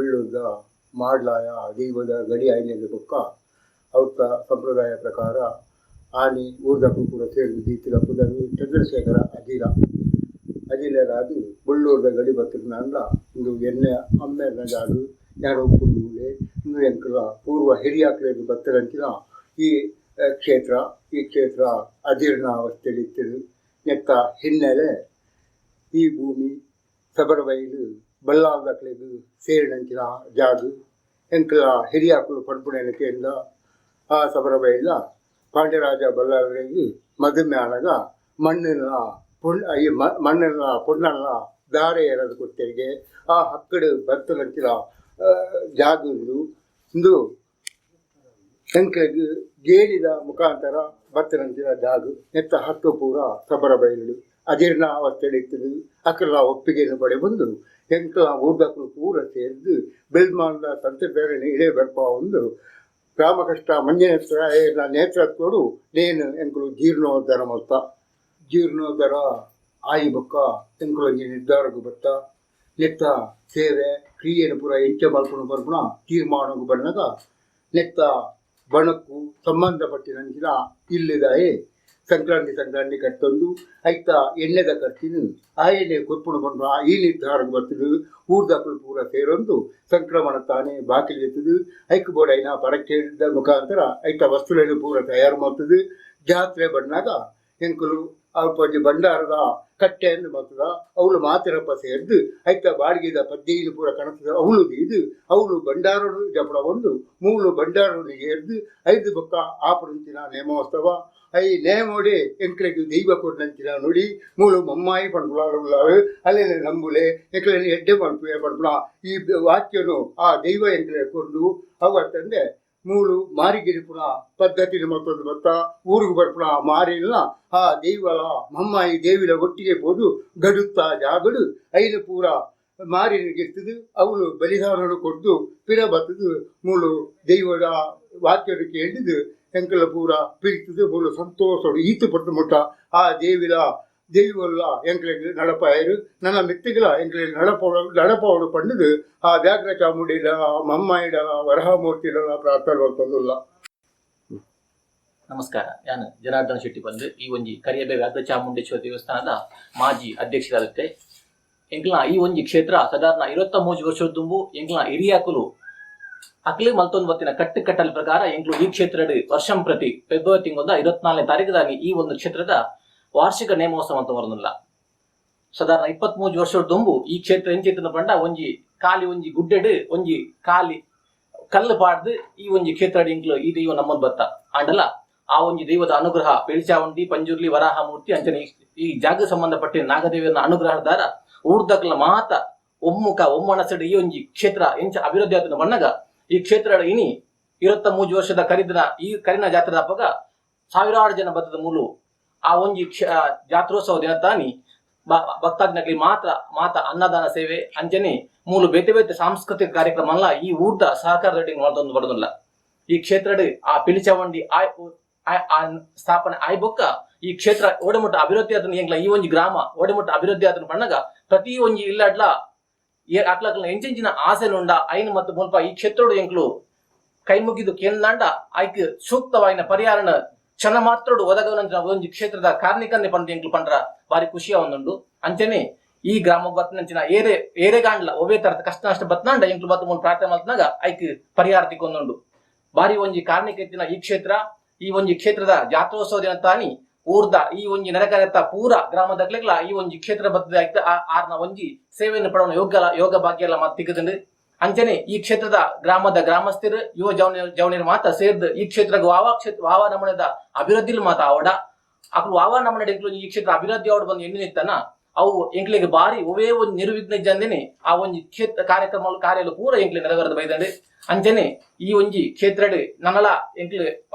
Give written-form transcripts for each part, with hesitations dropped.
ಬೊಳ್ಳೂರ್ದ ಮಾಡ್ಲಾಯ ದೈವದ ಗಡಿ ಆಯಿನೆರ್ದ್ ಬೊಕ್ಕ ಅವುತ ಸಂಪ್ರದಾಯ ಪ್ರಕಾರ ಆನಿ ಊರ್ದಕುಲು ಪೂರ ಸೇರ್ದ್ ದೀತಿನ ಪುದರ್ ಚಂದ್ರಶೇಖರ ಅಜಿಲ. ಅಜಿಲೆರಾದ್ ಬೊಳ್ಳೂರ್ದ ಗಡಿ ಬತ್ತ್ಂಡ ಉಂದು ಎನ್ನ ಅಮ್ಮೆರ್ನ ಜಾಗ್ ಯಾನ್ ಉಪ್ಪುನು ಮೂಲೆ ಉಂದು ಎಂಕಲ್ನ ಪೂರ್ವ ಹಿರಿಯಾಕ್ಲೆರ್ದ್ ಬತ್ತಿನಂಚಿನ ಈ ಕ್ಷೇತ್ರ. ಈ ಕ್ಷೇತ್ರ ಅಜೀರ್ಣ ಅವಸ್ಥೆಡ್ ಇತ್ತ್ಂಡ್. ನೆತ್ತ ಹಿನ್ನೆಲೆ ಈ ಭೂಮಿ ಸಬರಬೈಲು ಬಲ್ಲಾಳದಕ್ಲೆಗ್ ಸೇರಿನಂಚಿನ ಜಾಗ್. ಎಂಕಲ್ನ ಹಿರಿಯಾಕುಲು ಪನ್ಪುನೆನ್ ಕೇಂಡ ಆ ಸಬರಬೈಲ್ದ ಪಾಂಡ್ಯರಾಜ ಬಲ್ಲಾಳರೆಗ್ ಮದುಮೆ ಆನಗ ಮಣ್ಣಿನ ಪೊಣ್ಣ ಈ ಮಣ್ಣಿನ ಪೊಣ್ಣನ ದಾರೆ ಏರದ್ ಕೊರ್ತೆರ್ಗೆ. ಆ ಹಕ್ಕಡ್ ಬತ್ತಿನಂಚಿನ ಜಾಗ್ ಉಂದು. ಉಂದು ಎಂಕ್ಲೆಗ್ ಗೇಣಿದ ಮುಖಾಂತರ ಬತ್ತಿನಂಚಿನ ಜಾಗ್. ನೆತ್ತ ಹಕ್ಕು ಪೂರ ಸಬರಬೈಲು ಅಜೀರ್ಣ ಅವಸ್ಥೆಡ್ ಇತ್ತುಂಡು. ಅಕಲ್ನ ಒಪ್ಪಿಗೆನ್ ಪಡೆವೊಂದು ಎಂಕ್ಲ ಊರ್ದಕುಲು ಪೂರ ಸೇರ್ದ್ ಬೆಳ್ಮಾಲ್ದ ತಂತ್ರಿದಾರೆನ್ ಇಡೆ ಬರ್ಪಾವೊಂದು ರಾಮಕೃಷ್ಣ ಮಂಜೇಶ್ವರ ನೇತೃತ್ವಡು ನೇನ್ ಎಂಕುಲು ಜೀರ್ಣೋದ್ಧಾರ ಮಲ್ತ. ಜೀರ್ಣೋದ್ಧಾರ ಆಯಿ ಬೊಕ್ಕ ಎಂಕುಲೊಂಜಿ ನಿರ್ಧಾರಗ್ ಬತ್ತ. ನೆತ್ತ ಸೇವೆ ಕ್ರಿಯೆನ್ ಪೂರ ಎಂಚ ಮಲ್ಪುನು ಪನ್ಪುನ ತೀರ್ಮಾನಗ್ ಬನ್ನಗ ನೆತ್ತ ಬಣಕ್ಕು ಸಂಬಂಧಪಟ್ಟಿನಂಚಿನ ಇಲ್ಲುದಾಯೆ ಸಂಕ್ರಾಂತಿ ಸಂಕ್ರಾಂತಿ ಕಟ್ಟೊಂದು ಐತ ಎಣ್ಣೆದ ಖರ್ಚಿನ್ ಆಯೆನೆ ಕೊರ್ಪುನು ಪನ್ಪುನ ಈ ನಿರ್ಧಾರಗ್ ಬತ್ತುದು ಊರ್ದಕುಲು ಪೂರ ಸೇರೊಂದು ಸಂಕ್ರಮಣ ತಾನೆ ಬಾಕಿಲ್ ದೆತ್ತುದು ಐಕ್ ಬೋಡಾಯಿನ ಪರಕೆದ ಮುಖಾಂತರ ಐತ ವಸ್ತುಲೆನ್ ಪೂರ ತಯಾರ್ ಮಲ್ತುದು ಜಾತ್ರೆ ಬನ್ನಗ ಎಂಕುಲು ಅಲ್ಪ ಒಂಜಿ ಭಂಡಾರದ ಕಟ್ಟೆಂದ್ ಮಲ್ತುದ ಅವುಲು ಮಾತೆರಪ್ಪ ಸೇರ್ದ್ ಐತ ಬಾಡಿಗೆದ ಪದ್ದೆಯಿನ್ ಪೂರ ಕಣತ್ದ್ ಅವುಲು ದೀದ್ ಅವುಲು ಭಂಡಾರೊನು ಜಪುಡವೊಂದು ಮೂಲು ಭಂಡಾರೊನು ಏರ್ದ್ ಐರ್ದ್ ಬೊಕ್ಕ ಆಪುನಂಚಿನ ನೇಮೋತ್ಸವ ಐ ನೇಮೋಡೆ ಎಂಕ್ಲೆಗ್ ದೈವ ಕೊರ್ನಂಚಿನ ನುಡಿ ಮೂಲು ಮಮ್ಮಾಯಿ ಪನ್ಪುನಾಲ್ ಉಲ್ಲಾಲ್ ಅಲೆನ್ ನಂಬುಲೆ ಎಂಕ್ಲೆನ್ ಎಡ್ಡೆ ಮಲ್ಪುವೆ ಪನ್ಪುನ ಈ ವಾಕ್ಯೊನು ಆ ದೈವ ಎಂಕ್ಲೆಗ್ ಕೊರ್ಂಡು. ಅವು ಅತ್ತಂದೆ ಮೂಲು ಮಾರಿ ಗಿರಿಪುನ ಪದ್ಧತಿನ್ ಮಲ್ತೊಂದು ಬತ್ತ. ಊರುಗು ಬರ್ಪುನ ಮಾರಿಲ್ನ ಆ ದೈವಲ ಮಮ್ಮಾಯಿ ದೇವಿಲ ಒಟ್ಟಿಗೆ ಪೋದು ಗಡುತ್ತ ಜಾಗಡ್ ಐನ್ ಪೂರ ಮಾರಿನ್ ಗಿರ್ತುದು ಅವುಲು ಬಲಿದಾನೊನು ಕೊರ್ದು ಪಿರ ಬತ್ತುದು ಮೂಲು ದೈವದ ವಾಕ್ಯೊನು ಕೇಂಡುದು ಎಂಕಲ್ನ ಪೂರ ಪಿರಿತುದು ಮೂಲು ಸಂತೋಷೊಡು ಈತ್ ಪೊರ್ತು ಮುಟ್ಟ ಆ ದೇವಿಲ ದೈವೊಲ್ಲ ಎಂಕ್ಲೆಗ್ ನಡಪಾಯೆರ್. ನನ ಮಿತ್ತುಗ್ಲ ಎಂಕ್ಲೆಗ್ ನಡಪೊಡು ನಡಪಾವೊಡು ಪಂಡುದು ಆ ವ್ಯಾಘ್ರ ಚಾಮುಂಡಿಡ ಮಮ್ಮಾಯಿಡ ವರಹಮೂರ್ತಿಡ ಪ್ರಾರ್ಥನೆ ಮಲ್ತೊಂದುಲ್ಲ. ನಮಸ್ಕಾರ, ಯಾನ್ ಜನಾರ್ದನ ಶೆಟ್ಟಿ ಪಂದ್ ಈ ಒಂಜಿ ಕರಿಯಬೆ ವ್ಯಾಘ್ರ ಚಾಮುಂಡೇಶ್ವರ ದೇವಸ್ಥಾನದ ಮಾಜಿ ಅಧ್ಯಕ್ಷರಾದಿತ್ತೆ. ಎಂಕ್ಲ್ನ ಈ ಒಂಜಿ ಕ್ಷೇತ್ರ ಸಾಧಾರಣ ಇರತ್ತ ಮೂಜಿ ವರ್ಷದ ದುಂಬು ಎಂಕ್ಲ್ನ ಹಿರಿಯಾಕುಲು ಅಕ್ಲು ಮಲ್ತೊಂದು ಬತ್ತಿನ ಕಟ್ಟು ಕಟ್ಟಲ್ ಪ್ರಕಾರ ಎಂಕ್ಲು ಈ ಕ್ಷೇತ್ರಡ್ ವರ್ಷಂ ಪ್ರತಿ ಫೆಬ್ರವರಿ ತಿಂಗೊಲ್ದ 24ನೇ ತಾರೀಕುದಾನಿ ಈ ಒಂದು ಕ್ಷೇತ್ರದ ವಾರ್ಷಿಕ ನೇಮೋತ್ಸವ ಅಂತ ಬರೊಂದುಲ್ಲ. ಸಾಧಾರಣ 23 ವರ್ಷದ ದುಂಬು ಈ ಕ್ಷೇತ್ರ ಎಂಚಿತ್ತ್ಂಡ್ ಪಂಡ ಒಂಜಿ ಖಾಲಿ ಒಂಜಿ ಗುಡ್ಡೆಡ್ ಒಂಜಿ ಖಾಲಿ ಕಲ್ಲ್ ಪಾಡ್ದ್ ಈ ಒಂಜಿ ಕ್ಷೇತ್ರಡ್ ಎಂಕ್ಲು ಈ ದೈವ ನಮ್ಮೊಂದು ಬತ್ತ. ಆಂಡಲ ಆ ಒಂಜಿ ದೈವದ ಅನುಗ್ರಹ ಪಿಲಿಚಾವುಂಡಿ ಪಂಜುರ್ಲಿ ವರಾಹ ಮೂರ್ತಿ ಅಂಚನೆ ಈ ಜಾಗ ಸಂಬಂಧಪಟ್ಟಿನ ನಾಗದೇವನ ಅನುಗ್ರಹದಾರ ಊರ್ದಕ್ಲ ಮಾತ ಒಮ್ಮುಖ ಒಮ್ಮನಸ್ಸುಡ್ ಈ ಒಂಜಿ ಕ್ಷೇತ್ರ ಎಂಚ ಅಭಿವೃದ್ಧಿ ಆತುಂಡು ಪನ್ನಗ ಈ ಕ್ಷೇತ್ರಡ್ ಇನಿ 23 ವರ್ಷದ ಕರಿದಿನ ಈ ಕರಿನ ಜಾತ್ರೆದ ಅಪಗ ಸಾವಿರಾರು ಜನ ಬತ್ತದ ಮೂಲು ಆ ಒಂಜಿ ಜಾತ್ರೋತ್ಸವ ದಿನತ್ತಾನಿ ಭಕ್ತಾದಿನಕ್ಲೆಗ್ ಮಾತ್ರ ಮಾತ ಅನ್ನದಾನ ಸೇವೆ ಅಂಚನೆ ಮೂಲು ಬೇತೆ ಬೇತೆ ಸಾಂಸ್ಕೃತಿಕ ಕಾರ್ಯಕ್ರಮಲ ಈ ಊರ್ದ ಸಹಕಾರದೊಟ್ಟಿಗೆ ಮಲ್ತೊಂದು ಬರೊಂದುಲ್ಲ. ಈ ಕ್ಷೇತ್ರಡ್ ಆ ಪಿಲಿಚಾವಂಡಿ ಸ್ಥಾಪನೆ ಆಯಿ ಬೊಕ್ಕ ಈ ಕ್ಷೇತ್ರ ಓಡೆಮುಟ್ಟ ಅಭಿವೃದ್ಧಿ ಆತುಂಡು ಎಂಕ್ಲ ಈ ಒಂಜಿ ಗ್ರಾಮ ಓಡೆಮುಟ್ಟ ಅಭಿವೃದ್ಧಿ ಆತುಂಡು ಪನ್ನಗ ಪ್ರತಿ ಒಂಜಿ ಇಲ್ಲಡ್ಲ ಅಕ್ಲಕ್ಲ ಎಂಚೆಂಚಿನ ಆಸೆಲು ಉಂಡ ಐನ್ ಮತ್ತು ಮುಲ್ಪ ಈ ಕ್ಷೇತ್ರಡ್ ಎಂಕ್ಲು ಕೈ ಮುಗಿದು ಕೇಂದಾಂಡ ಐಕ್ ಸೂಕ್ತವಾಯಿನ ಪರಿಹಾರನ್ ಕ್ಷಣ ಮಾತ್ರಡ್ ಒದಗವನಂಚಿನ ಒಂಜಿ ಕ್ಷೇತ್ರದ ಕಾರ್ಣಿಕನೆ ಪಂದ್ ಎಂಕ್ಲು ಪಂಡ್ರ ಬಾರಿ ಖುಷಿ ಆವೊಂದುಂಡು. ಅಂಚನೆ ಈ ಗ್ರಾಮಗ್ ಬತ್ತಿನಂಚಿನ ಏರೆ ಏರೆಗಾಂಡ್ಲ ಒವ್ವೇ ತರತ ಕಷ್ಟ ನಷ್ಟ ಬತ್ತ್ಂಡ ಎಂಕ್ಲು ಬತ್ತ್ ಮೂಲು ಪ್ರಾರ್ಥನೆ ಮಲ್ತ್ನಗ ಐಕ್ ಪರಿಹಾರ ತಿಕ್ಕೊಂದುಂಡು. ಬಾರಿ ಒಂಜಿ ಕಾರ್ಣಿಕ ಇತ್ತಿನ ಈ ಕ್ಷೇತ್ರ. ಈ ಒಂಜಿ ಕ್ಷೇತ್ರದ ಜಾತ್ರೋತ್ಸವ ದಿನತ್ತಾನಿ ಊರ್ದ ಈ ಒಂಜಿ ನೆರೆಕರೆತ ಪೂರ ಗ್ರಾಮದಕ್ಲೆಗ್ಲ ಈ ಒಂಜಿ ಕ್ಷೇತ್ರ ಬತ್ತ್ದ್ ಐತ ಆರ್ನ ಒಂಜಿ ಸೇವೆನ್ ಪಡವುನ ಯೋಗ್ಯಲ ಯೋಗ ಭಾಗ್ಯಲ ಮಾತ ತಿಕ್ಕ್ದ್ಂಡ್. ಅಂಚನೆ ಈ ಕ್ಷೇತ್ರದ ಗ್ರಾಮದ ಗ್ರಾಮಸ್ಥೆರ್ ಯುವ ಜವನೆರ್ ಮಾತ ಸೇರ್ದ್ ಈ ಕ್ಷೇತ್ರಗ್ ವಾವಾ ಕ್ಷೇತ್ರ ವಾವಾ ನಮೂನೆದ ಅಭಿವೃದ್ಧಿಲ್ ಮಾತ ಆವೊಡ ಅಕುಲು ವಾವಾ ನಮೂನೆಡ್ ಎಂಕ್ಲು ಈ ಕ್ಷೇತ್ರ ಅಭಿವೃದ್ಧಿ ಆವೊಡು ಪಂದ್ ಎನ್ನಿನಿತ್ತನ ಅವು ಎಂಕ್ಲೆಗ್ ಬಾರಿ ಒವ್ವೇ ಒಂಜಿ ನಿರ್ವಿಘ್ನ ಇಜ್ಜಂದೆನೆ ಆ ಒಂಜಿ ಕ್ಷೇತ್ರ ಕಾರ್ಯಕ್ರಮ ಕಾರ್ಯಲು ಪೂರ ಎಂಕ್ಲೆ ನೆರವೇರ್ದ್ ಬೈದ್ಂಡ್. ಅಂಚನೆ ಈ ಒಂಜಿ ಕ್ಷೇತ್ರಡ್ ನನಲ ಎಂಕ್ಲು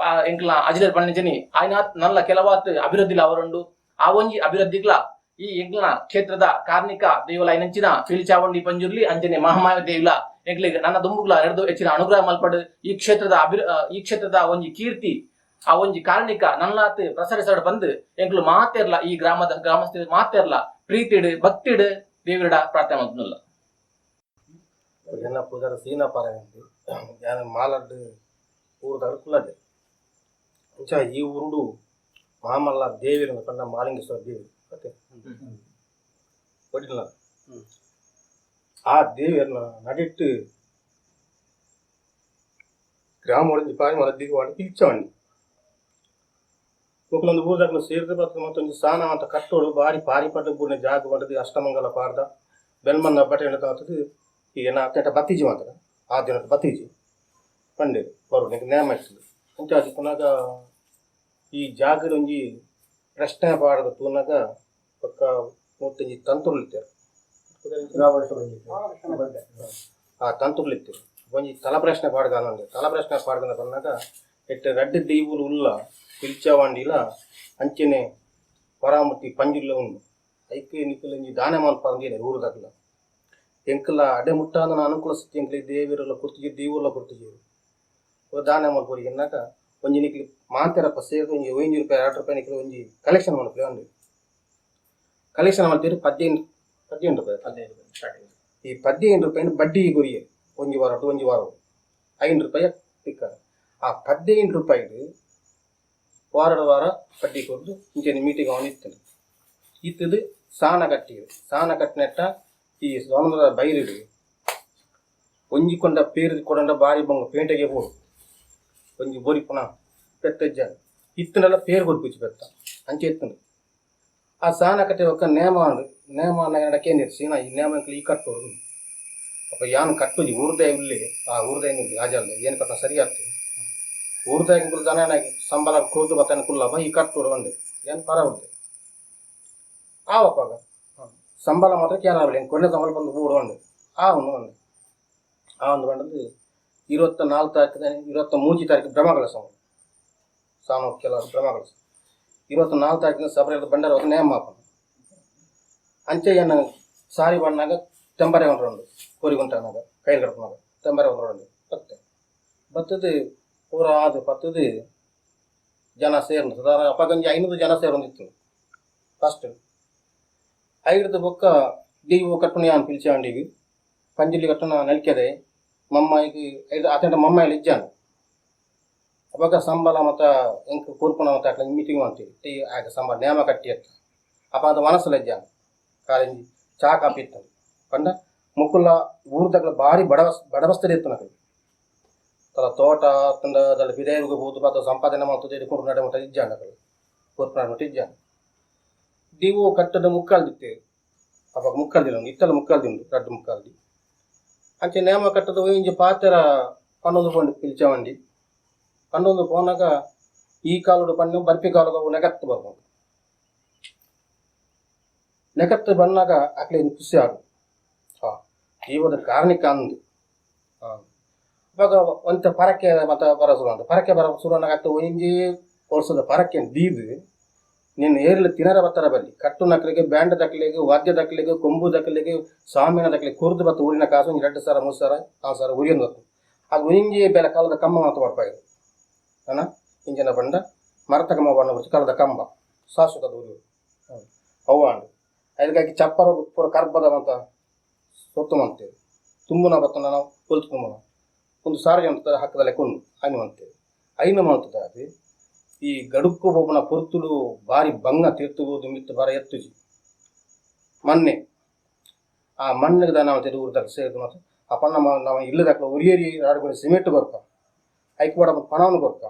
ಎಂಕ್ಲ್ನ ಅಜಿಲೆರ್ ಪಂಡಿನಂಚನೆ ಆಯಿನಾತ್ ನನಲ ಕೆಲವಾತ್ ಅಭಿವೃದ್ಧಿಲ ಆವೊಡುಂಡು. ಆ ಒಂಜಿ ಅಭಿವೃದ್ಧಿಗ್ಲ ಈ ಎಂಕ್ಲ್ನ ಕ್ಷೇತ್ರದ ಕಾರ್ಣಿಕ ದೈವಲಾಯಿನಂಚಿನ ಪಿಲಿಚಾವುಂಡಿ ಪಂಜುರ್ಲಿ ಅಂಚನೆ ಮಹಾಮಾಯ ದೇವಿಲ ಎಂಕ್ಲೆಗ್ ನನ ದುಂಬುಗ್ಲ ನೆರ್ದ್ ಎಚ್ಚಿನ ಅನುಗ್ರಹ ಮಲ್ಪಡ್. ಈ ಕ್ಷೇತ್ರದ ಈ ಕ್ಷೇತ್ರದ ಒಂಜಿ ಕೀರ್ತಿ ಆ ಒಂಜಿ ಕಾರ್ಣಿಕ ನನಲಾತ್ ಪ್ರಸರಿಸಡ್ ಪಂದ್ ಎಂಕ್ಲು ಮಾತೆರ್ಲ ಈ ಗ್ರಾಮದ ಗ್ರಾಮಸ್ಥೆರ್ ಮಾತೆರ್ಲ ಪ್ರೀತಿಡ್ ಭಕ್ತಿಡ್ ದೇವೆರ್ಡ ಪ್ರಾರ್ಥನೆ ಮಲ್ತೊಂದುಲ್ಲ. ಎನ್ನ ಪೂಜಾರ ಸೀನಾ ಪಾರಾಯಂತಿ ಯಾನ ಮಾಲಡ್ಡು ಊರುದಾಗ ಕುಲ್ಲದೆ ಅಂಚ ಈ ಊರುಡು ಮಾಮಲ್ಲ ದೇವಿರ ಪಂಡ ಮಾಲಿಂಗೇಶ್ವರ ದೇವಿ ಓಕೆ ಒಡಿಲ್ಲ ಆ ದೇವಿಯನ್ನ ನಡಿಟ್ಟು ಗ್ರಾಮ ಒಡಿಂಜಿ ಪಾರಿ ಮಲ ದಿಗವಾಡಿ ಪಿಲ್ಚವಂಡಿ ಮೊಕಲೊಂದು ಊರುದಾಗಲು ಸೇರಿದ ಬರ್ತದೆ ಮತ್ತೊಂದು ಸಾನ ಅಂತ ಕಟ್ಟೋಡು ಬಾರಿ ಪಾರಿ ಪಟ್ಟು ಬೂರ್ನೆ ಜಾಗ ಬಂದದ್ದು ಅಷ್ಟಮಂಗಲ ಪಾರ್ದ ಬೆಲ್ಮನ್ನ ಬಟ್ಟೆ ತಾತದು ಈ ಏನ ಅತ್ತೇಟ ಬತ್ತೀಜಿ ಮಾತ್ರ ಆ ದಿನ ಬತ್ತೀಜಿ ಪಂಡೆ ಬರು ನಿಂಗೆ ನೇಮ ಇರ್ತದೆ ಅಂಚ ಅದು ಪುನಗ ಈ ಜಾಗದ ಒಂಜಿ ಪ್ರಶ್ನೆ ಪಾಡದ ತೂನಾಗ ಪಕ್ಕ ಮೂವತ್ತಂಜಿ ತಂತುರ್ಲು ಇತ್ತಾರೆ ಆ ತಂತುರ್ಲು ಇತ್ತು ಒಂಜಿ ತಲ ಪ್ರಶ್ನೆ ಪಾಡ್ಗಾನ ತಲ ಪ್ರಶ್ನೆ ಪಾಡ್ಗನ ಪನ್ನಾಗ ಎಟ್ಟು ರಡ್ಡು ದೈವುಲು ಉಲ್ಲ ಪಿಲ್ಚವಾಂಡಿಲ ಅಂಚೆನೆ ಪರಾಮತಿ ಪಂಜಿಲ್ಲ ಉಂಡು ಐಕೆ ನಿಕ್ಕಲಂಜಿ ದಾನ ಮಲ್ಪಂದಿದೆ ಊರು ದಾಖಲ ಎಂಕಲ ಅಡೆ ಮುಟ್ಟಾದ ಅನುಕೂಲ ಸ್ಥಿತಿ ಎಂಕಲಿ ದೇವಿರಲ್ಲ ಕುರ್ತಿಜಿ ದೇವುಲ್ಲ ಕುರ್ತಿಜಿ ದಾನ ಮಲ್ಪೊರಿ ಎನ್ನಾಕ ಒಂಜಿ ನಿಕ್ಲಿ ಮಾಂತೆರಪ್ಪ ಸೇರಿದ ಒಂಜಿ 5 ರೂಪಾಯಿ 2 ರೂಪಾಯಿ ನಿಕ್ಲಿ ಒಂಜಿ ಕಲೆಕ್ಷನ್ ಮಲ್ಪಲೆ ಒಂದು ಕಲೆಕ್ಷನ್ ಮಲ್ತೀರಿ 15 ರೂಪಾಯಿ 15 ರೂಪಾಯಿ ಸ್ಟಾರ್ಟಿಂಗ್. ಈ 15 ರೂಪಾಯಿನ ಬಡ್ಡಿ ಗುರಿಯೆ ಒಂಜಿ ವಾರ ಟು ಒಂಜಿ ವಾರ 5 ರೂಪಾಯಿ ತಿಕ್ಕದ ಆ 15 ರೂಪಾಯಿದು ವಾರದ ವಾರ ಬಡ್ಡಿ ಕೊಡ್ದು ಇಂಚೆನೆ ಮೀಟಿಂಗ್ ಅವನು ಇತ್ತದು ಇತ್ತದು ಸಾನ ಕಟ್ಟಿರು ಸಾನ ಕಟ್ಟಿನೆಟ್ಟ ಈ ಸೋನದ ಬೈರಿಡು ಒಂಜಿ ಕೊಂಡ ಪೇರು ಕೊಡಂಡ ಬಾರಿ ಬೊಂಗ ಪೇಂಟೆಗೆ ಬೋಡು ಒಂಜಿ ಬೋರಿ ಪುನಃ ಪೆತ್ತಜ್ಜ ಇತ್ತನೆಲ್ಲ ಪೇರು ಕೊಡ್ಪಿಚ್ಚು ಪೆತ್ತ ಅಂಚೆ ಇತ್ತಂದು ಆ ಸಾನ ಕಟ್ಟಿ ಒಕ್ಕ ನೇಮ ಅಂಡು ನೇಮ ಅನ್ನಗಡ ಕೇಂದ್ರ ಸೀನಾ ಈ ನೇಮ ಈ ಕಟ್ಟೋಡು ಅಪ್ಪ ಯಾನ್ ಕಟ್ಟುಜಿ ಊರ್ದೇ ಉಲ್ಲಿ ಆ ಊರ್ದೇ ಉಲ್ಲಿ ಆಜಲ್ದೆ ಏನು ಕಟ್ಟ ಸರಿ ಆಗ್ತದೆ ಊರ್ದಾಯ ದನ ಸಂಬಳ ಕುರ್ದು ಬತ್ತಾನ ಕುಲ್ಲಪ್ಪ ಈ ಕಟ್ಟೋಡು ಒಂದೆ ಏನು ಪರ ಉರ್ದೆ ಆವಪ್ಪಾಗ ಸಂಬಳ ಮಾತ್ರ ಕೇಳಾವಲ್ಲ ಏನು ಕೊನೆ ಸಂಬಳ ಬಂದು ಊಡು ಒಂದೆ ಆ ಒಂದು ಒಂದೆ ಆ ಒಂದು ಬಂದದ್ದು 24 ತಾರೀಕು 23 ತಾರೀಕು ಬ್ರಹ್ಮಕಲಶ ಸಾಮ ಕೆಲವರು ಬ್ರಹ್ಮಕಲಶ 24 ತಾರೀಕಿನ ಸಬರ ಬಂಡಾರ ಹೋದ ನೇಮ ಮಾಪನ ಅಂಚೆ ಏನು ಸಾರಿ ಬಣ್ಣಾಗ ತೆಂಬರೆ ಉಂಟು ಕೋರಿಗುಂಟನಾಗ ಕೈಲಿ ಕಡ್ಪನಾಗ ತೆಂಬರೆ ಉಂಟು ಬತ್ತೆ ಬತ್ತದು ಪೂರ ಅದು ಬತ್ತದು ಜನ ಸೇರ್ನು ಸಾಧಾರಣ ಅಪ್ಪಗಂಜಿ 500 ಜನ ಸೇರೊಂದಿತ್ತು ಫಸ್ಟ್ ಐದು ಬೊಕ್ಕ ದೀವು ಕಟ್ಟುನ ಯಾನ್ ಪಿಲ್ಚಾಂಡಿಗೆ ಪಂಜಿಲಿ ಕಟ್ಟುನ ನಲ್ಕೆದೆ ಮಮ್ಮಾಯಿಗೆ ಐದು ಅತಂಟ ಮಮ್ಮಾಯಿಲಿ ಇಜ್ಜಾನು ಅವಾಗ ಸಂಬಳ ಮತ್ತ ಎಂಕ್ ಕೂರ್ಪುನ ಮತ್ತ ಅಟ್ಲ ಮೀಟಿಂಗ್ ಅಂತೀವಿ ಟೀ ಆಗ ಸಂಬಳ ನೇಮ ಕಟ್ಟಿ ಅತ್ತ ಅಪ್ಪ ಅದು ಮನಸ್ಸಲ್ಲ ಇಜ್ಜಾನು ಕಾಲಿಂಜಿ ಚಾ ಕಾಪಿ ಇತ್ತು ಪಂಡ ಮುಕ್ಕುಲ ಊರ್ದಗ್ಲ ಭಾರಿ ಬಡವಸ್ತರಿ ಇತ್ತು ನಕಲಿ ತಲ ತೋಟ ತಂಡ ದಳ ಬಿದೇರಿಗೆ ಹೋದು ಬಾತ ಸಂಪಾದನೆ ಮಾಡ್ತದೆ ಹಿಡ್ಕೊಂಡು ನಡೆ ಮಟ್ಟ ಇಜ್ಜಾನು ನಕಲಿ ಕೂರ್ಪುನ ಮಟ್ಟ ಇಜ್ಜಾನು ದೀವು ಕಟ್ಟದ ಮುಕ್ಕಾಲ್ದಿತ್ತೆ ಅವಾಗ ಮುಕ್ಕಾಲ್ದಿಲ್ಲ ಇತ್ತಲ ಮುಕ್ಕಾಲ್ದಿಂಡು ರಡ್ಡು ಮುಕ್ಕಾಲ್ದಿ ಅಂಚೆ ನೇಮ ಕಟ್ಟದ ಒಯಿಂಜಿ ಪಾತೆರ ಪನ್ನೊಂದು ಪಂಡು ಪಿಲ್ಚವಂಡಿ ಪನ್ನೊಂದು ಪೋನಾಗ ಈ ಕಾಲುಡು ಪಣ್ಣು ಬರ್ಪಿ ಕಾಲುಗ ಅವು ನೆಗತ್ತು ಬರ್ಬೋದು ನೆಗತ್ತು ಬನ್ನಾಗ ಅಕ್ಲೆ ಖುಷಿ ಆಗು ಹಾ ಜೀವದ ಕಾರಣಿಕ ಅಂದು ಹಾಂ ಇವಾಗ ಒಂತ ಪರಕ್ಕೆ ಮತ್ತ ಬರ ಶುರು ಅಂತ ಪರಕ್ಕೆ ಬರ ಶುರು ಅನ್ನಾಗ ಒಯಿಂಜಿ ವರ್ಷದ ಪರಕ್ಕೆ ದೀದು ನಿನ್ನ ಏರ್ಲು ತಿನರ ಬತ್ತರ ಬಲ್ಲಿ ಕಟ್ಟು ನಕಲಿಗೆ ಬ್ಯಾಂಡ್ ದಕ್ಕಲಿಗೆ ವಾದ್ಯ ದಕ್ಕಲಿಗೆ ಕೊಂಬು ದಕ್ಕಲಿಗೆ ಸ್ವಾಮಿನ ದಕ್ಕಲಿಗೆ ಕುರ್ದು ಬತ್ತು ಊರಿನ ಕಾಸು ಒಂದು 2 ಸಾವಿರ 3 ಸಾವಿರ 4 ಸಾವಿರ ಉರಿಯೊಂದು ಬತ್ತು ಅದು ಉರಿಂಜಿ ಬೆಲೆ ಕಾಲದ ಕಮ್ಮ ಮಾತು ಬರ್ಪಾಯಿ ಅಣ್ಣ ಇಂಜಿನ ಬಂಡ ಮರತ ಕಂಬ ಬಣ್ಣ ಬರ್ತದೆ ಕಾಲದ ಕಂಬ ಶಾಶ್ವತದ ಉರಿ ಅವ್ವಾಂಡು ಅದಕ್ಕಾಗಿ ಚಪ್ಪರ ಪೂರ ಕರ್ಬದ ಅಂತ ಸೊತ್ತು ಮಂತೇವೆ ತುಂಬುನ ಬತ್ತನ ನಾವು ಕೊಲ್ತು ತುಂಬುನ ಒಂದು ಸಾರ್ವಜನಿಕ ಹಕ್ಕದಲ್ಲೇ ಕೊಂಡು ಐನು ಅಂತೇವೆ ಐನು ಮಾಡ್ತದೆ ಅದು ಈ ಗಡುಕು ಒಬ್ಬನ ಪೊರ್ತುಡು ಬಾರಿ ಬಂಗ ತೀರ್ತುವುದು ಮಿತ್ತು ಬಾರ ಎತ್ತುಜಿ ಮೊನ್ನೆ ಆ ಮಣ್ಣಿಗೆ ದಾನ ಮಾಡ್ತೀವಿ ಊರ್ದಾಗ ಸೇರಿದು ಮತ್ತು ಆ ಪಣ್ಣ ನಾವು ಇಲ್ಲದಾಕ್ಲ ಉರಿಯರಿ ಆಡ್ಕೊಂಡು ಸಿಮೆಂಟ್ ಬರ್ಕ ಐಕ್ ಬಡ ಪಣವನ್ನು ಬರ್ಕ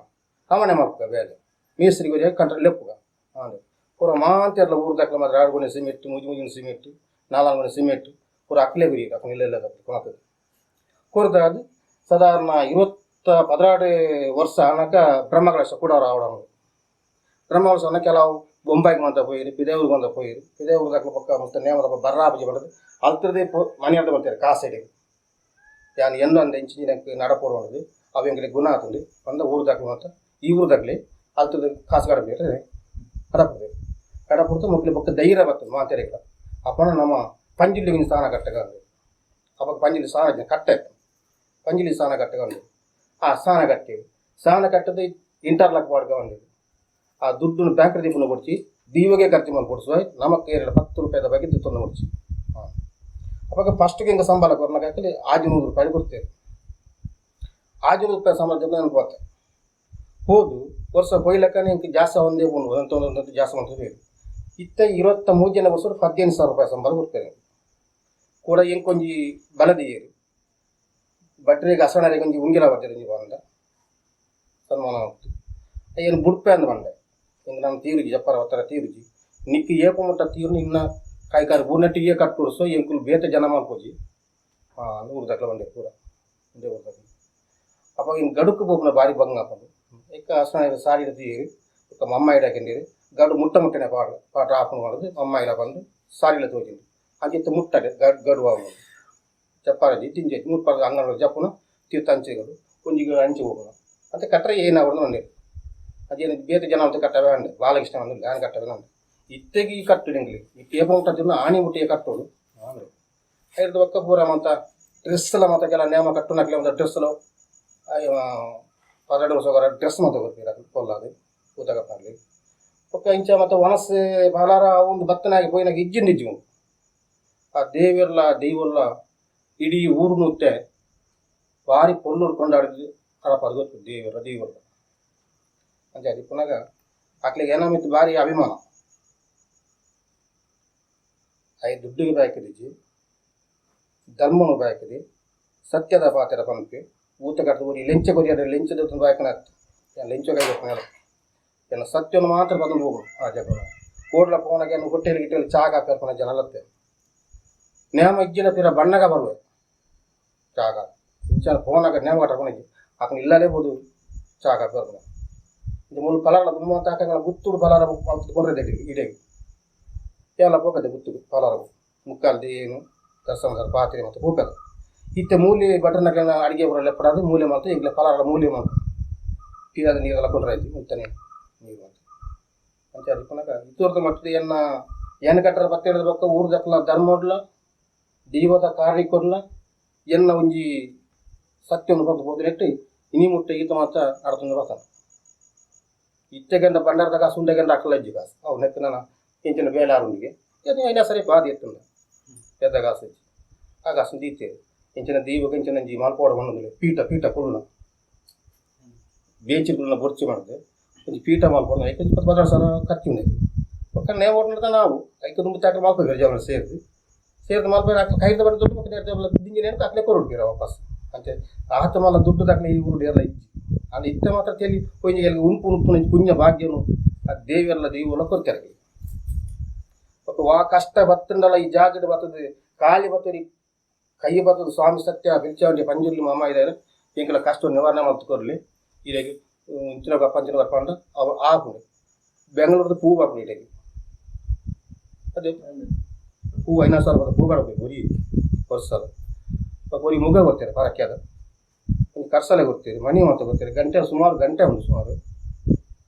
ಹವಣೆ ಮಾಡ್ಕ ಬೇಲೆ ಮೇಸ್ತ್ರಿಗೆ ಉರಿಯ ಕಂಟ್ರ ಲೆಪ್ಪುಗ ಹಾಂ ಪೂರ ಮಾಂತೆಲ್ಲ ಊರ್ದಾಕ್ಲ ಮಾತ್ರ ಆಡ್ಕೊಂಡು ಸಿಮೆಂಟ್ ಮುಜಿ ಮುಜಿನ ಸಿಮೆಂಟ್ ನಾಲ್ಕು ಸಿಮೆಂಟ್ ಪೂರ ಅಕ್ಲೆ ಗುರಿ ಅಕ್ಕ ಇಲ್ಲ ಕೊಣತದೆ ಕೊರ್ದ ಅದು ಸಾಧಾರಣ 20 16 ವರ್ಷ ಅನಕ ಬ್ರಹ್ಮಕಲಶ ಕೂಡ ಅವಡ ಬ್ರಹ್ಮಕಲಶ ಅನ್ನ ಕೆಲವು ಬೊಂಬಾಯಿಗೆ ಬಂತ ಪೋಯಿರು ಪಿದೇವ್ರಿಗೆ ಬಂದ ಪೋಯಿರು ಪಿದೇವ್ರಿಗೆ ದಾಖಲೆ ಪಕ್ಕ ಮತ್ತೆ ನೇಮದ ಬರ್ರಾಬಜಿ ಬಂದದ್ದು ಅಲ್ತ್ರದೇ ಮನೆಯಂತ ಬರ್ತಾರೆ ಕಾಸೆಡಿಗೆ ಯಾನ್ ಎನ್ನು ಅಂದ ಇಂಚಿನ ನಡಪೋಡು ఉండదు ಅವು ಎಂಗ್ಲಿಗೆ ಗುಣ ಆತುಂಡು ಬಂದ ಊರು ದಾಖಲೆ ಮಾತ್ರ ಈ ಊರು ದಾಖಲೆ ಅಲ್ತದ ಕಾಸು ಕಡಪು ಕಡಪುದೆ ಕಡಪುಡ್ತು ಮೊಕ್ಲಿ ಬೊಕ್ಕ ಧೈರ್ಯ ಬರ್ತದೆ ಮಾತೆರೆಗಳ ಅಪ್ಪನ ನಮ್ಮ ಪಂಜಿಲಿ ಸ್ಥಾನ ಕಟ್ಟಗ ಅವಾಗ ಪಂಜಿಲಿ ಸ್ಥಾನ ಕಟ್ಟೆ ಪಂಜಿಲಿ ಸ್ಥಾನ ಕಟ್ಟಗ ಉಂಡು ಆ ಸ್ಥಾನ ಕಟ್ಟಿ ಸ್ಥಾನ ಕಟ್ಟದ ಇಂಟರ್ಲಾಕ್ ಬಾಡ್ಗ ಉಂಡು ಆ ದುಡ್ಡು ಬ್ಯಾಂಕ್ ದೀಪನ ಕೊಡ್ಚಿ ದೀವಗೆ ಖರ್ಚು ಮಾಡಿ ಕೊಡಿಸುವ ನಮಕ್ ಏರಿಲ್ಲ 10 ರೂಪಾಯಿದ ಬಗ್ಗೆ ತೊಂದು ಕೊಡ್ಚಿ ಹಾಂ ಅವಾಗ ಫಸ್ಟ್ಗೆ ಹಿಂಗೆ ಸಂಬಳ ಕೊರ್ನಾಗ ಹಾಕಲಿ 600 ರೂಪಾಯಿ ಕೊಡ್ತೇವೆ. 600 ರೂಪಾಯಿ ಸಂಬಳ ಜೊತೆ ನನಗೆ ಹೋತೆ ಹೋದು ವರ್ಷ ಕೊಯ್ಲಕ್ಕನೆ ಇಂಕ ಜಾಸ್ತಿ ಒಂದೇ ಒಂದು ಒಂದೊಂದು ಒಂದೊಂದು ಜಾಸ್ತಿ ಅಂತ ಇತ್ತ 23 ಜನ ವರ್ಷ 15,000 ರೂಪಾಯಿ ಸಂಬಳ ಕೊಡ್ತಾರೆ. ಕೂಡ ಇಂಕೊಂಜಿ ಬಲದಿಯರು ಭಟ್ರಿಗೆ ಅಸಣರಿಗೆ ಒಂಜಿ ಉಂಗಿಲ ಬರ್ತಾರೆ ಒಂಜಿ ಬಂದ ಸನ್ಮಾನ ಆಗ್ತು. ಏನು ಬುಡ್ಪೆ ಅಂದ ಬಂದೆ ಹಿಂಗೆ ನಾನು ತೀರುಜಿ ಜಪ್ಪಾರ ಒತ್ತರ ತೀರುಜಿ ನಿಕ್ಕಿ ಏಪ ಮುಟ್ಟ ತೀರ್ನು ಇನ್ನ ಕಾಯ್ಕಾರು ಬೂರ್ನಟ್ಟಿಗೆ ಕಟ್ಟುಡ್ಸೋ ಎಂಕುಲು ಬೇತ ಜನ ಮಲ್ಪೋಜಿ ಹಾಂ ಊರು ದಕ್ಲ ಬಂದೆ ಪೂರ ಒಂದೇ ಊರು ದಕ್ಲ. ಅಪ್ಪ ಇನ್ನು ಗಡುಕು ಬೋಪನ ಬಾರಿ ಬಂಗ ಹಾಕೊಂಡು ಎಕ್ಕ ಅಸಣ ಸಾರಿ ತೀರಿ ఒక ಮಮ್ಮಾಯಿಡ ಹಾಕೊಂಡಿರಿ ಗಡು ಮುಟ್ಟ ಮುಟ್ಟನೆ ಪಾಡ ಪಾಠ ಆಪಣ ಮಾಡೋದು ಮಮ್ಮಾಯಿಲ ಬಂದು ಸಾರಿಲ ತೋಜಿಂದು ಅಂಚಿತ್ತು ಮುಟ್ಟಡೆ ಗಡ್ ಗಡು ಆವನು ಚಪ್ಪಾರಜಿ ತಿಂಜಿ ಮುಟ್ಪಾರ ಅಂಗಡಿ ಜಪ್ಪುನ ತೀರ್ಥ ಅಂಚೆಗಳು ಒಂಜಿಗಳು ಅಂಚೆ ಹೋಗೋಣ ಅಂತ ಕಟ್ಟರೆ ಏನಾವಣ ಒಂದೇ ಅದೇನು ಬೇತೆ ಜನ ಅಂತ ಕಟ್ಟವೇ ಅಂಡೆ ಬಾಲಕೃಷ್ಣ ಅಂದು ನಾನು ಕಟ್ಟವೇ ಅಂದೆ ಇತ್ತೆಗೆ ಈ ಕಟ್ಟು ನಿಂಗ್ಲಿ ಈ ಟೇಪ ಮುಟ್ಟ ಆಣಿ ಮುಟ್ಟಿಗೆ ಕಟ್ಟೋಡು ಅಂದ್ರೆ ಐದು ಪಕ್ಕ ಪೂರ ಮಂತ ಡ್ರೆಸ್ ಎಲ್ಲ ಮತ್ತೆ ಕೆಲ ನೇಮ ಕಟ್ಟು ನಕ್ಲೆ ಒಂದು ಡ್ರೆಸ್ 12 ವರ್ಷ ಡ್ರೆಸ್ ಮತ್ತೆ ಕೊಡ್ತೀರ ಕೊಲ್ಲಾದು ಊತಕಪ್ಪನಲ್ಲಿ ಒಕ್ಕ ಇಂಚ ಮತ್ತು ವನಸ್ಸೆ ಬಲಾರ ಒಂದು ಬತ್ತನಾಗಿ ಪೋಯಿನಾಗ ಇಜ್ಜಿಂದ ಇಜ್ಜಿ ಉಂಟು. ಆ ದೇವಿರ್ಲ ದೈವಲ್ಲ ಇಡೀ ಊರು ನುತ್ತೆ ಭಾರಿ ಪೊರ್ಲು ಕೊಂಡಾಡಿದ್ದು ಹರಪ ಅದು ಗೊತ್ತು ದೇವಿರ ದೈವಲ್ಲ ಅಂಚೆ ಅದು ಪುನಗ ಆಕ್ಲಿಗೆ ಏನಾಮಿತ್ತು ಭಾರಿ ಅಭಿಮಾನ I ದುಡ್ಡಿಗೆ ಬಾಯ್ಕದಿಜ್ಜಿ ಧರ್ಮನು ಬಾಯ್ಕದಿ ಸತ್ಯದ ಪಾತ್ರ ಪಂಪಿ ಊತ ಕಟ್ಟದ ಊರಿ ಲೆಂಚ ಕೊರಿಯದ ಲೆಂಚದ ಬಾಯ್ಕನ ಲೆಂಚ ಕೈ ಗೊತ್ತಲ್ಲ ಏನ ಸತ್ಯವನ್ನು ಮಾತ್ರ ಬಂದು ಹೋಗು ಆ ಜಗ ಕೋಡ್ಲ ಪೋನಾಗ ಏನು ಹೊಟ್ಟೆಲಿ ಗಿಟ್ಟೆಲಿ ಚಾಗ ಹಾಕರ್ಪಣ ಜನ ಲತ್ತೆ ನೇಮ ಇಜ್ಜಿನ ತೀರ ಬಣ್ಣಗ ಬರುವೆ ಚಾಗ ಇಂಚ ಫೋನಾಗ ನೇಮ ಕಟ್ಟರ್ಪಣ ಆತನ ಇಲ್ಲಲೇ ಬೋದು ಚಾಗ ಹಾಕರ್ಪಣ ಇದು ಮುಳ್ಳು ಪಲಾರ ತುಂಬ ಅಂತ ಹಾಕಂಗ ಗುತ್ತುಡು ಪಲಾರ ಕೊಂಡ್ರೆ ಇಡೇ ಎಲ್ಲ ಪೋಕದೆ ಗುತ್ತುಡು ಪಲಾರ ಮುಕ್ಕಾಲ್ದು ಏನು ದರ್ಶನ ಪಾತ್ರೆ ಮತ್ತು ಪೋಕದೆ ಇತ್ತೆ ಮೂಲೆ ಬಟರ್ನಕ್ಕೆ ಅಡಿಗೆ ಬರಲ್ಲ ಪಡೋದು ಮೂಲೆ ಮಾಡ್ತು ಈಗಲೇ ಪಲಾರ ಮೂಲೆ ಮಾಡ್ತು ತೀರಾದ ನೀರೆಲ್ಲ ಕೊಂಡ್ರೆ ಆಯ್ತು ಮುತ್ತನೆ ನೀರು ಅಂತ ಅಂತ ಅದು ಪುನಃ ಇತ್ತೂರ್ದ ಮಟ್ಟದ ಎನ್ನ ಏನು ಕಟ್ಟರ ಪತ್ತೆ ಪಕ್ಕ ಊರು ದಕ್ಕಲ ಧರ್ಮೋಡ್ಲ ದೈವದ ಕಾರ್ಯಕ್ಕೊಡ್ಲ ಎನ್ನ ಒಂಜಿ ಸತ್ಯವನ್ನು ಪಕ್ಕ ಹೋದ್ರೆ ಇನಿ ಮುಟ್ಟ ಈತ ಮಾತ್ರ ಅಡ್ತಂದು ಬರ್ತಾನೆ ಇತ್ತೆಗಂಡ ಬಂಡಾರದ ಕಾಸು ಉಂಡೆಗಂಡ ಅಕ್ಕಲ ಅಜ್ಜಿ ಕಾಸು ಅವು ನೆಕ್ಕ ನನ್ನ ಎಂಚಿನ ಬೇಲಾರುಂಡಿಗೆ ಅದು ಐನ ಸರಿ ಬಾದಿ ಎತ್ತುಂಡ ಪೆದ್ದ ಕಾಸು ಇಜ್ಜಿ ಆ ಕಾಸು ದೀತೇವೆ ಎಂಚಿನ ದೀವಕ್ಕೆ ಎಂಚಿನ ಅಂಜಿ ಮಲ್ಪೋಡ ಬಂದಿಲ್ಲ ಪೀಠ ಪೀಠ ಕುಳ್ಳುನ ಬೇಂಚಿ ಕುಳ್ಳುನ ಬೊರ್ಚಿ ಮಾಡಿದೆ ಒಂಜಿ ಪೀಠ ಮಲ್ಪೋಡ ಐಕೆ 20,000 ಖರ್ಚು ಉಂಡೆ ಒಕ್ಕ ನೇ ಓಡ್ನದ ನಾವು ಐಕೆ ತುಂಬ ಚಾಕ್ರ ಮಲ್ಪೋಗಿ ಜವನ ಸೇರಿದು ಸೇರಿದ ಮಲ್ಪೋಗಿ ಅಕ್ಕ ಕೈದ ಬಂದ ದುಡ್ಡು ಪಕ್ಕ ನೇರ ದಿಂಜಿನೇನು ಅಕ್ಲೆ ಕೊರಡ್ತೀರ ವಾಪಸ್ ಅಂಚೆ ಆತ ಮಲ್ಲ ದುಡ್ಡು ದಾಖಲೆ ಈ ಊರು ಎಲ್ಲ ಇಜ್ಜಿ ಅಂದ್ರೆ ಇತ್ತ ಮಾತ್ರ ತೇಲಿ ಒಂಜಿ ಉಂಪು ಉಂಪು ಪುಣ್ಯ ಭಾಗ್ಯನು ಆ ದೇವಿಯಲ್ಲ ದೈವಲ್ಲ ಕೊರ್ತಾರೆ ಒಕ್ಕ ವಾ ಕಷ್ಟ ಬತ್ತಂಡಲ್ಲ ಈ ಜಾಗಡ್ ಬರ್ತದೆ ಖಾಲಿ ಬರ್ತದೆ ಕೈ ಬರ್ತದೆ ಸ್ವಾಮಿ ಸತ್ಯ ಬಿಲ್ಚಾವಂಡಿ ಪಂಜುರ್ಲಿ ಮಾಮ ಇದ್ದಾರೆ ಎಂಕಲ ಕಷ್ಟ ನಿವಾರಣೆ ಮಲ್ತು ಇದಾಗಿ ಇಂಚಿನ ಪಂಚಿನ ಪಂಡ ಅವು ಆಪುಂಡು ಬೆಂಗಳೂರದ ಪೂ ಬಾಪುಂಡು ಇಡಗೆ ಅದೇ ಹೂ 5,000 ರೂಪಾಯಿ ಹೂ ಕಡಬೇಕು ಒರಿ ವರ್ಷದ ಒರಿ ಮುಗ ಕೊಡ್ತಾರೆ ಪರಕ್ಕೆ ಅದು ಒಂದು ಕರ್ಸಲೆ ಕೊಡ್ತೀರಿ ಮಣಿ ಮತ್ತೆ ಕೊಡ್ತೀರಿ ಗಂಟೆ ಸುಮಾರು ಗಂಟೆ ಉಂಟು ಸುಮಾರು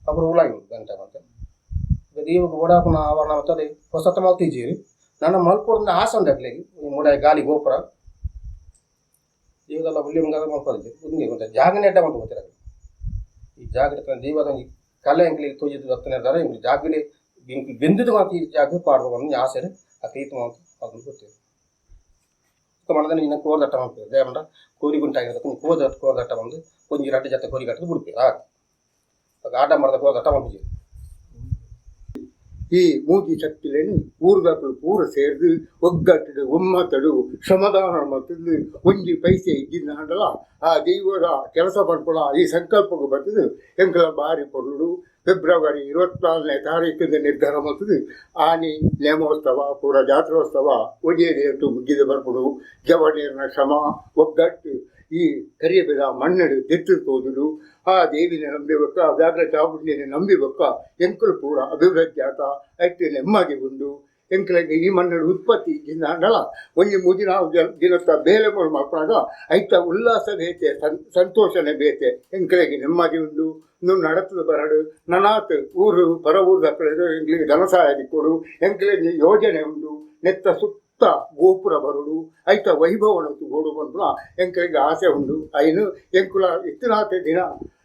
ಅப்புறம் ಉಳಾಗಿ ಉಂಟು ಗಂಟೆ ಮತ್ತೆ ದೀವಕ್ಕೆ ಓಡಾಪುನ ಆವರಣ ಮತ್ತೆ ಅದೇ ಹೊಸತ ಮಲ್ತಿದ್ದೀರಿ ನನ್ನ ಮಲ್ಪೋಡ್ನ ಆಸೆ ಉಂಟು ಅಕ್ಲೆಗೆ ಮೂಡ ಗಾಲಿ ಗೋಪುರ ದೀವದಲ್ಲ ಹುಲ್ಲಿ ಮುಂಗಾದ ಮಲ್ಪದಿದ್ದೆ ಉಂದೆ ಗೊತ್ತ ಜಾಗನೇ ಅಡ್ಡ ಅಂತ ಗೊತ್ತಿರ ಈ ಜಾಗೃತ ದೀವದ ಈ ಕಲೆ ಎಂಕ್ಲಿಗೆ ತೋಜಿದ್ದು ಹತ್ತನೇ ಇಂಗ್ಲಿ ಜಾಗಲಿ ಇಂಕ್ಲಿ ಬೆಂದಿದ್ದು ಮಾತು ಈ ಜಾಗ ಪಾಡ್ಬೇಕು ಅನ್ನೋ ಆಸೆ ಆ ಕೈತು ಮಾತು ಅದನ್ನು ಗೊತ್ತಿದೆ ಮಾಡಿದ್ರೆ ಇನ್ನು ಕೋರ್ದಟ್ಟ ಮಾಡ್ತೀವಿ ದೇವಂಡ ಕೋರಿ ಗುಂಟಾಗಿರೋದಕ್ಕೆ ನೀವು ಕೋದ ಕೋರ್ದಟ್ಟ ಬಂದು ಒಂಜಿ ರಡ್ಡು ಜೊತೆ ಕೋರಿ ಕಟ್ಟದು ಬಿಡ್ತೀವಿ ಆಟ ಮಾಡಿದ ಕೋರ್ದಟ್ಟ ಮಾಡ್ತೀವಿ. ಈ ಮೂಜಿ ಶಕ್ತಿಲೇನು ಊರ್ದಕುಲು ಪೂರ ಸೇರ್ದು ಒಗ್ಗಟ್ಟು ಒಮ್ಮತಡು ಶ್ರಮದಾನ ಮಲ್ತುದು ಒಂಜಿ ಪೈಸೆ ಇಜ್ಜಿಂದಾಂಡಲ ಆ ದೈವದ ಕೆಲಸ ಪಡ್ಪುಣ ಈ ಸಂಕಲ್ಪಕ್ಕೆ ಬರ್ತದೆ ಎಂಕಲ ಬಾರಿ ಪೊರ್ಲುಡು ಫೆಬ್ರವರಿ 24ನೇ ತಾರೀಕಿಂದ ನಿರ್ಧಾರ ಮಲ್ತುದು ಆನಿ ನೇಮೋತ್ಸವ ಪೂರ ಜಾತ್ರೋತ್ಸವ ಒಂಜೇ ರೇಟು ಮುಗಿದು ಬರ್ಪುಡು ಜವನೀರ್ನ ಶ್ರಮ ಒಗ್ಗಟ್ಟು ಈ ಕರಿಯಬೆದ ಮಣ್ಣಡು ದೆತ್ತು ತೋದುಡು ಆ ದೇವಿನ ನಂಬಿ ಬೊಕ್ಕ ವ್ಯಾಘ್ರ ಚಾಮುಂಡಿನ ನಂಬಿ ಬೊಕ್ಕ ಎಂಕುಲು ಪೂರ ಅಭಿವೃದ್ಧಿ ಆತ ಐಟ್ ನೆಮ್ಮದಿ ಉಂಡು ಎಂಕಲೆಗ್ ಈ ಮಣ್ಣಡು ಉತ್ಪತ್ತಿ ಇಜ್ಜಿಂದಾಂಡಲ ಒಂಜಿ ಮೂಜಿ ನಾಲ್ ದಿನತ್ತ ಬೇಲೆ ಮೂಲು ಮಲ್ಪುನಗ ಐತ ಉಲ್ಲಾಸ ಬೇತೆ ಸಂತೋಷನೆ ಬೇತೆ ಎಂಕಲೆಗ್ ನೆಮ್ಮದಿ ಉಂಡು ಇಂದು ನಡತದ ಬರಡು ನನಾತ್ ಊರು ಪರ ಊರುದಕುಲೆಗ್ ಎಂಕ್ಲೆಗ್ ಧನ ಸಹಾಯ ತಿಕ್ಕೊಡು ಎಂಕ್ಲೆಗ್ ಯೋಜನೆ ಉಂಡು ನೆತ್ತ ಸುತ್ತ ಗೋಪುರ ಬರಡು ಐತ ವೈಭವನ ತೂವೊಡು ಪನ್ಪುನ ಎಂಕ್ಲೆಗ್ ಆಸೆ ಉಂಡು ಐನು ಎಂಕುಲ ಇತ್ತಿನಾತೆ ದಿನ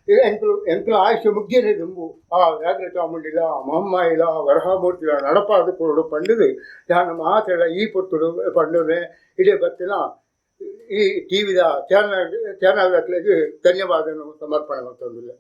ಎಂಕುಲು ಎಂಕುಲು ಆಯುಷ್ಯ ಮುಗ್ಗಿನ ದುಂಬು ಆ ವ್ಯಾಘ್ರ ಚಾಮುಂಡಿಲ, ಮಹಮ್ಮಾಯಿಲ, ವರಹಮೂರ್ತಿಲ ನಡಪಾದ್ ಕೊರೊಡು ಪಂಡುದು ಯಾನ್ ಮಾತೆರ್ಲ ಈ ಪೊರ್ತುಡು ಪಂಡುನೆ. ಇಡೀ ಬತ್ತಿನ ಈ ಟಿವಿದ ಚಾನಲ್ ಚಾನಲ್ ದಕ್ಲೆಗ್ ಧನ್ಯವಾದನು ಸಮರ್ಪಣೆ ಮಲ್ತೊಂದುಲ್ಲೆ.